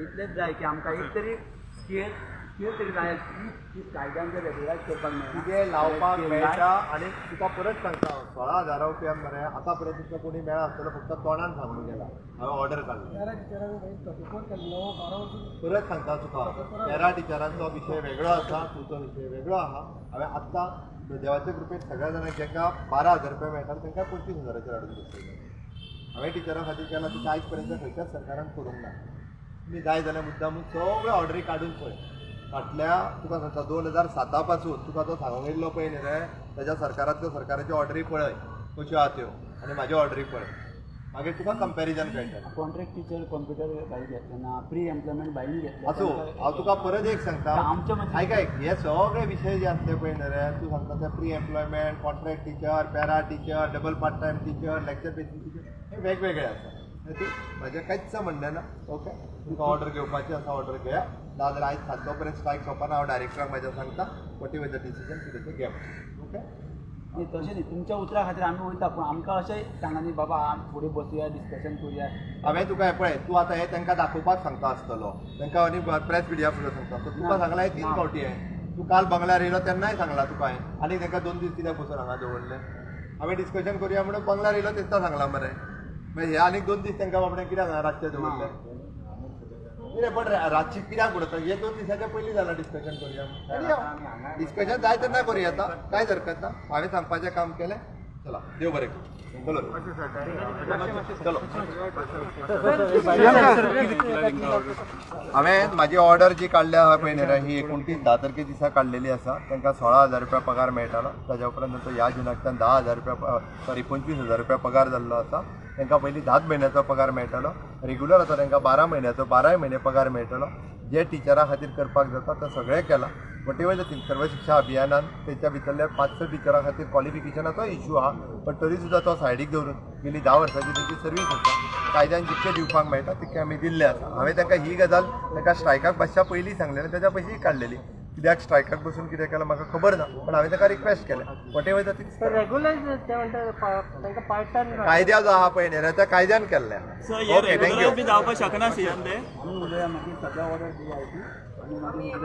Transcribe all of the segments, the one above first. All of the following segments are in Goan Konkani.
इतलेंच जाय की आमकां एक तरी स्केल स्केल तरी जाय ती कायद्यान जर रेगुलरायज करपाक मेळना कितें लावपाक स्केल जाय. मेळटा. आनी तुका परत सांगता हांव, 16,000 रुपया मरे आतां पर्यंत तुमकां कोणी मेळ्ळा आसतलो, फक्त तोंडान सांगून गेला हांवें ऑर्डर काडली. परत सांगता तुका, पॅरा टिचरांचो विशय वेगळो आसा, तुजो विशय वेगळो आहा. हांवें आत्तां देवाचे कृपेन सगळ्या जाणांक जांकां 12,000 रुपया मेळटाले तांकां 25,000 हाडून बसयले. हांवें टिचरां खातीर केलां तिका आयज पर्यंत खंयच्याच सरकारान करूंक ना. तुमी जाय जाल्यार मुद्दामून सगळ्यो ऑर्डरी काडून पळय. फाटल्या तुका सांगता 2007 पासून तुका तो सांगूंक येयल्लो पळय न्ही रे, ताज्या सरकारांतल्यो सरकाराच्यो ऑर्डरी पळय कश्यो आहा त्यो आनी म्हाज्यो ऑर्डरी पळय, मागीर तुका कंपॅरिजन कळटलें. कॉन्ट्रॅक्ट टिचर कंप्युटर भायर घेतले ना, प्री एम्प्लॉयमेंट भायर घेतले. आसूं, हांव तुका परत एक सांगता, आमचे म्हणजे- आयक आयक, हे सगळे विशय जे आसले पळय न्ही रे, तूं सांगता ते pre employment, contract teacher, para teacher, double part time teacher, lecture basis teacher, हे वेगवेगळे आसा. ती म्हजें कांयच म्हणणें ना. ओके, तुमकां ऑर्डर घेवपाची आसा ऑर्डर घेया, नाजाल्यार आयज सांजचो पर्यंत स्ट्रायक सोंपना. हांव डायरेक्टराक म्हाज्या सांगता, what ever the decision कितें तें घे. ओके. न्ही तशें न्ही, तुमच्या उतरा खातीर आमी वयता, पूण आमकां अशें सांगा न्ही बाबा आमी फुडें बसुया डिस्कशन करुया. हांवें तुका हें पळय, तूं आतां हें तांकां दाखोवपाक सांगता आसतलो, तांकां आनी प्रेस मिडिया फुडें सांगता. सो तुका सांगलां हें 3 फावटी. हांवें तूं काल बंगल्यार येयलो तेन्नाय सांगलां तुका हांवें, आनी तांकां 2 दीस कित्याक बसून हांगा दवरलें? हांवें डिस्कशन करुया म्हणून बंगल्यार येयलो तेन्ना सांगलां मरे. मागीर हे आनीक 2 दीस तांकां बाबड्यांक कित्याक हांगा रातचें दवरलें? कितें पण रातची कित्याक उडयता? हे 2 दिसाच्या पयलीं जालां डिस्कशन करुया. डिस्कशन जाय तेन्ना करुया, आतां कांयच हरकत ना. हांवें सांगपाचें काम केलें. चला, देव बरें करूं. चलो चलो. हांवें म्हाजी ऑर्डर जी काडल्या आहा पळय न्ही रे, ही 29/10 तारखे दिसा काडलेली आसा. तांकां 16,000 रुपया पगार मेळटालो, ताज्या उपरांत तांचो ह्या जुनाकच्यान 10,000 रुपया, सॉरी 25,000 रुपया पगार जाल्लो आसा. तांकां पयलीं 10 म्हयन्याचो पगार मेळटालो, रेगुलर आतां तांकां 12 म्हयन्याचो, 12 म्हयने पगार मेळटलो. जे टिचरां खातीर करपाक जाता तें सगळें केलां. वट एवर the thing, सर्व शिक्षा अभियानान तेच्या भितरल्या 500 टिचरां खातीर क्वॉलिफिकेशनाचो इशू आहा, पण तरी सुद्दां तो सायडीक दवरून गेली 10 वर्सांची तेंची सर्वीस आसा. कायद्यान जितकें दिवपाक मेळटा तितकें आमी दिल्लें आसा. हांवें तांकां ही गजाल तांकां स्ट्रायकाक बसच्या पयलीं सांगलेलें, ताच्या पयशीं काडलेली. कित्याक स्ट्रायकाक बसून कितें केलां म्हाका खबर ना, पण हांवें ताका रिक्वेस्ट केलें. What ever the thing, regular ते म्हणटा तांकां पार्ट टायम कायद्या जो आहा पळय न्ही रे, त्या कायद्यान केल्लें आहा. सर, हे ओके, thank you. Regular बी जावपाक शकना सीएम ते. आमी उलोवया मागीर, सगळ्या ऑर्डर दिया ती आनी मागीर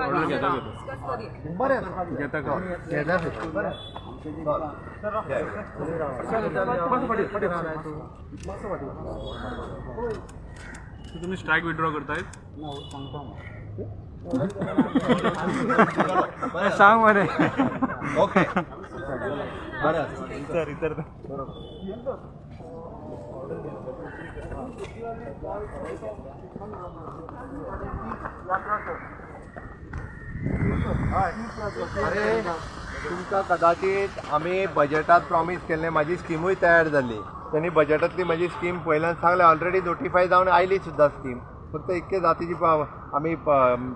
बरें आसा. बरें आमचें जें तुम्ही स्ट्रायक विड्रॉ करतायत? ना सांगता हांव. सांग मरे. ओके, बरें आसा. सर इतर अरे तुमकां कदाचित आमी बजेटात प्रॉमीस केल्लें, म्हाजी स्किमूय तयार जाल्ली. तेणी बजेटांतली म्हाजी स्कीम पयल्यान सांगलें, ऑलरेडी नोटिफाय जावन आयली सुद्दां स्कीम. फक्त इतके जातीची आमी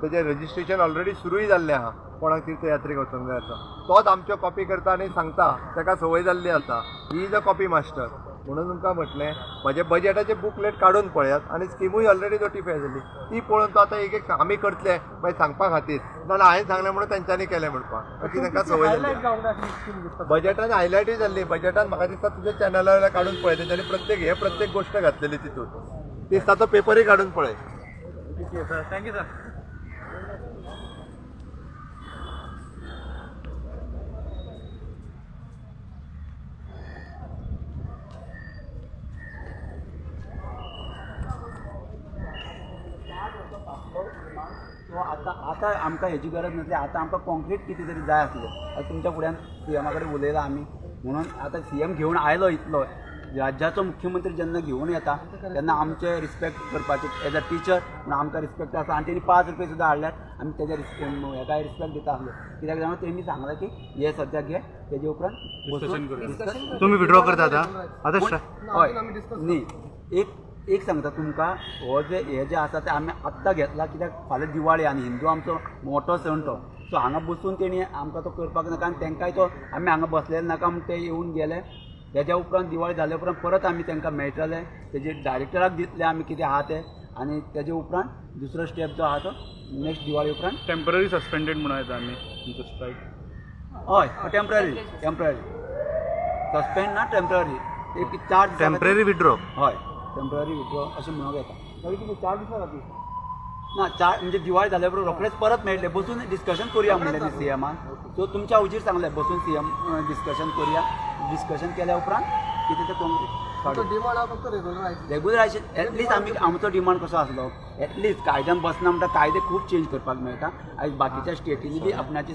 तेजें रजिस्ट्रेशन ऑलरेडी सुरूय जाल्लें आहा. कोणाक तीर्थयात्रेक वचूंक जाय आसा तोच आमच्यो कॉपी करता आनी सांगता, ताका संवय जाल्ली आसा. He is a copy master. म्हणून तुमकां म्हटलें, म्हजें बजेटाचें बुकलेट काडून पळयात आनी स्किमूय ऑलरेडी नोटिफाय जाली ती पळोवन तो आतां एक एक आमी करतले मागीर सांगपा खातीर, नाजाल्यार हांवें सांगलें म्हणून तेंच्यांनी केलें म्हणपाक. बाकी तांकां संवय जाल्ली आहा. जावंक नासली स्कीम दिसता. बजेटान हायलायटूय जाल्ली. बजेटान म्हाका दिसता तुज्या चॅनला वयल्यान काडून पळय, तेंच्यांनी प्रत्येक हे प्रत्येक गोश्ट घातलेली तितून दिसता. तो पेपरूय काडून पळय. Thank you sir. So आतां आतां आमकां हेजी गरज नासली, आतां आमकां कॉन्क्रीट कितें तरी जाय आसलें. आतां तुमच्या फुड्यान सीएमा कडेन उलयलां आमी, म्हणून आतां सीएम घेवन आयलो इतलो, राज्याचो मुख्यमंत्री जेन्ना घेवन येता तेन्ना आमचे रिस्पेक्ट करपाचे एज अ टिचर म्हणून आमकां रिस्पेक्ट आसा. आनी तेणी 5 रुपये सुद्दां हाडल्यार आमी तेज्या हेका रिस्पेक्ट दिता आसलो, कित्याक जाणा तेणी सांगलां की हे सद्याक घे, तेजे उपरांत बसून Discussion तुम्ही विड्रॉ करता आता आता हय न्ही, एक एक सांगता तुमकां, हो जे हे जे आसा ते आमी आत्तां घेतला कित्याक फाल्यां दिवाळी आनी हिंदू आमचो मोटो सण तो. सो हांगा बसून तेणी आमकां तो करपाक नाका आनी तांकांय तो आमी हांगा बसलेले नाका म्हूण ते येवन गेले. तेज्या उपरांत दिवाळी जाल्या उपरांत परत आमी तांकां मेळटले, तेजे डायरेक्टराक दितले आमी कितें आहा तें, आनी तेजे उपरांत दुसरो स्टेप जो आहा तो नेक्स्ट दिवाळी उपरांत. टेम्पररी सस्पेंडेड म्हणून येता आमी तुमचो स्ट्रायक? हय, टेम्पररी, टेम्पररी सस्पेंड ना, टेम्पररी एक 4 दिसां खातीर. विड्रॉ. हय, टेम्पररी विड्रॉ अशें म्हणूंक येता. तरी कितें 4 दिसां खातीर. ना, चार म्हणजे दिवाळी जाल्या बरोबर रोखडेच परत मेळटले, बसून डिस्कशन करूया म्हणलें सीएमान. सो तुमच्या हुजीर सांगलें, बसून सीएम डिस्कशन करूया. डिस्कशन केल्या उपरांत कितें तें कॉन्क्रीट डिमांड फक्त रेग्युलरायझेशन. Regularisation at least. आमी आमचो डिमांड कसो आसलो, एटलिस्ट कायद्यान बसना म्हणटा, कायदे खूब चेंज करपाक मेळटा. आयज बाकीच्या स्टेटींनी बी आपणाची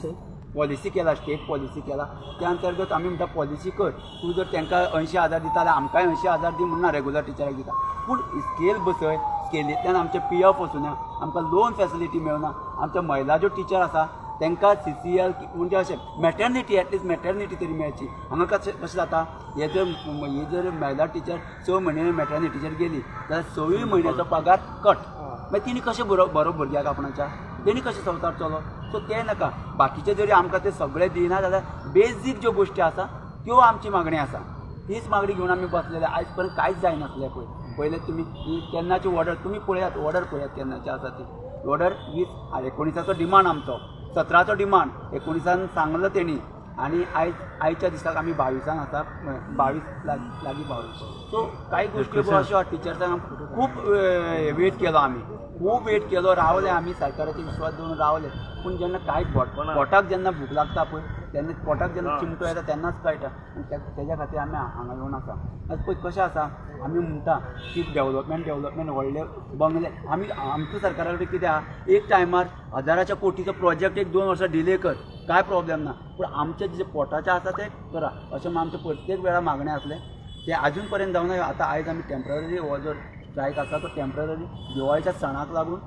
पॉलिसी केला, स्टेट पॉलिसी केला. त्या अंतर्गत आमी म्हणटा पॉलिसी कर. तूं जर तांकां 80,000 दिता जाल्यार आमकांय 80,000 दी म्हणना, रेगुलर टिचराक दिता. पूण स्केल बसय, स्केलींतल्यान आमचें पीएफ वचुना, आमकां लोन फॅसिलिटी मेळना. आमच्या महिला ज्यो टिचर आसा तांकां सीसीएल म्हणजे अशें मॅटर्निटी, एटलिस्ट मॅटर्निटी तरी मेळची. हांगा कशें कशें जाता, हे जर महिला टिचर 6 म्हयने मॅटर्निटीचेर गेली जाल्यार सवूय म्हयन्याचो पगार कट. मागीर तिणी कशें बरो बरो भुरग्याक आपणाच्या तेणी कशें संवसार चलो? सो तें नाका. बाकीचे जरी आमकां ते सगळे दिना जाल्यार बेजीक ज्यो गोश्टी आसा त्यो आमची मागणी आसा. तीच मागणी घेवन आमी बसलेले. आयज पर्यंत कांयच जायनासलें. पळय, पयलें तुमी ही केन्नाची ऑर्डर तुमी पळयात, ऑर्डर पळयात केन्नाची आसा ती ऑर्डर. 20 19आचो डिमांड आमचो, 17चो डिमांड, 19आन सांगलो तेणी आनी आयज आयच्या दिसाक आमी 22आन आसा, 22 लागीं 22. सो कांय गोश्टी अश्यो टिचर्सांक खूब वेट केलो आमी, खूब वेट केलो, रावले आमी, सरकाराचेर विश्वास दवरून रावले. पूण जेन्ना कांय पोटाक जेन्ना भूक लागता पळय, तेन्ना पोटाक जेन्ना चिमटो येता तेन्नाच कळटा. आनी तेज्या खातीर आमी हांगा येवन आसा. आतां पळय कशें आसा, आमी म्हणटा की डेवलपमेंट, डेवलपमेंट, व्हडले बंगले. आमी आमच्या सरकारा कडेन कितें आहा, एक टायमार हजाराच्या कोटीचो प्रोजेक्ट एक 2 वर्सां डिले कर, कांय प्रॉब्लेम ना, पूण आमचे जे पोटाचें आसा तें करा अशें म्हूण आमचें प्रत्येक वेळार मागणें आसलें. तें आजून पर्यंत जावना. आतां आयज आमी टेंपररी हो जो स्ट्रायक आसा तो टेंपररी दिवाळीच्या सणाक लागून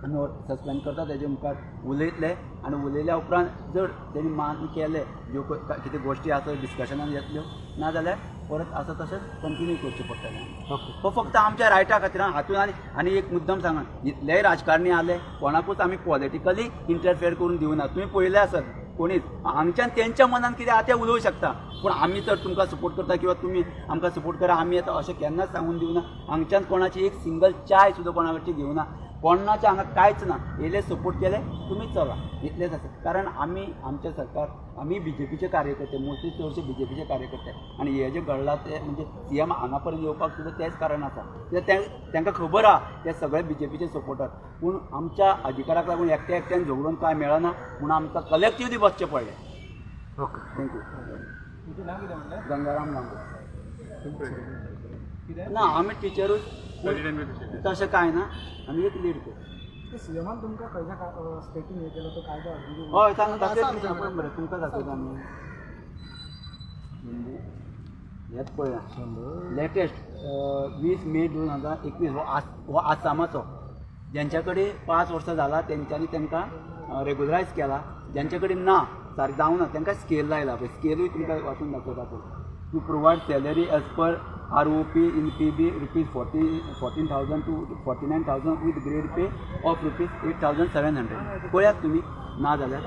आमी सस्पेंड करता. तेजे मुखार उलयतले आनी उलयल्या उपरांत जर तेणी मान्य केलें, ज्यो कितें गोश्टी आसा डिस्कशनान येतल्यो, ना जाल्यार परत आसा तशेंच कंटिन्यू करचें पडटलें. हो फक्त आमच्या रायटा खातीर. हातून आनी एक मुद्दम सांगा, इतलेय राजकारणी आले, कोणाकूच आमी पॉलिटिकली इंटरफेअर करून दिवना. तुमी पळयलें आसत, कोणीच हांगच्यान तेंच्या मनान कितें आहा तें उलोवंक शकता, पूण आमी तर तुमकां सपोर्ट करता किंवा तुमी आमकां सपोर्ट करा, आमी येता अशें केन्नाच सांगून दिवना. हांगच्यान कोणाची एक सिंगल चाय सुद्दां कोणा कडची घेवना. कोणाच्या हांगा कांयच ना. येयले, सपोर्ट केले, तुमी चला, इतलेंच आसा. कारण आमी आमचें सरकार, आमी बीजेपीचे कार्यकर्ते, मोस्टली चडशे बीजेपीचे कार्यकर्ते. आनी हे जे घडलां तें म्हणजे सीएम हांगा पर्यंत येवपाक सुद्दां तेंच कारण आसा, कित्याक तें तांकां खबर आहा ते सगळे बीजेपीचे सपोर्टर. पूण आमच्या अधिकाराक लागून एकट्या एकट्यान झगडून कांय मेळना म्हणून आमकां कलेक्टिवली बसचें पडलें. Okay. Thank you. Gangaram Lango. ना, आमी टिचरूच. तशें कांय ना, आमी एक लीड कर. सीएमान तुमकां खंयच्या स्टेटीन हे केलो तो कायदो? हय, सांग, दाखयता मरे तुमकां, दाखयता आमी. म्हणजे हेच पळया, लेटेस्ट 20 मे 2021. हो आसामाचो. ज्यांच्या कडेन 5 वर्सां जाला तेंच्यांनी तांकां रेगुलरायज केला. ज्यांच्या कडेन ना, सारकें जावना, तांकां स्केल लायला. पळय, स्केलूय तुमकां वाचून दाखयता पळय. To provide salary as per ROP in PB rupees 14,000 to 49,000 with grade pay of rupees 8,700. पळयात तुमी ना जाल्यार.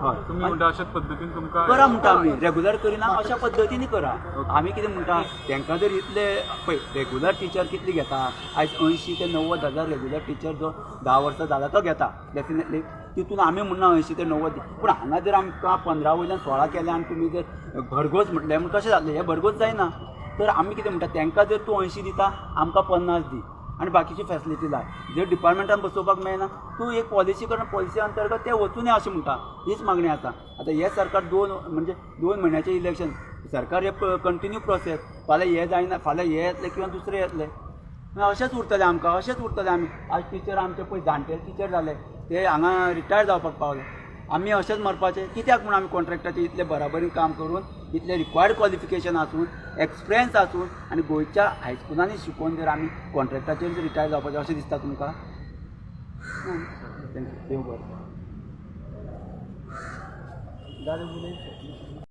हय. तुमी म्हणटा अशाच पद्दतीन तुमकां करा म्हणटा आमी. रेगुलर करिना, अशा पद्दतीन करा. आमी कितें म्हणटा, तांकां जर इतले पळय, रेगुलर टिचर कितली घेता आयज? 80 ते 90 हजार रेगुलर टिचर जो 10 वर्सां जाला तो घेता. डेफिनेटली तितून आमी म्हणना 80 ते 90, पूण हांगा जर आमकां 15 वयल्यान 16 केले आनी तुमी जर भरघोस म्हटलें म्हूण कशें जातलें? हें भरघोस जायना. तर आमी कितें म्हणटा, तांकां जर तूं 80 दिता, आमकां 50 दी आनी बाकीची फॅसिलिटी लाय. जर डिपार्टमेंटान बसोवपाक मेळना, तूं एक पॉलिसी कर, पॉलिसी अंतर्गत ते वचूं अशें म्हणटा. हीच मागणी आसा. आतां हें सरकार दोन म्हणजे 2 म्हयन्याचें इलेक्शन सरकार, हे कंटिन्यू प्रोसेस. फाल्यां हें जायना, फाल्यां हें येतलें किंवा दुसरें येतलें, मागीर अशेंच उरतलें आमकां, अशेंच उरतलें आमी. आज टिचर आमचे पळय, जाणटेले टिचर जाले, ते हांगा रिटायर जावपाक पावले. आमी अशेंच मरपाचें कित्याक म्हूण आमी कॉन्ट्रॅक्टाचेर इतले बराबरीन काम करून, इतले रिक्वायर्ड क्वॉलिफिकेशन आसून, एक्सपिरियन्स आसून आनी गोंयच्या हायस्कुलांनी शिकोवन जर आमी कॉन्ट्रॅक्टाचेर रिटायर जावपाचें अशें दिसता तुमकां? Thank you. देव बरें. दादा उलय.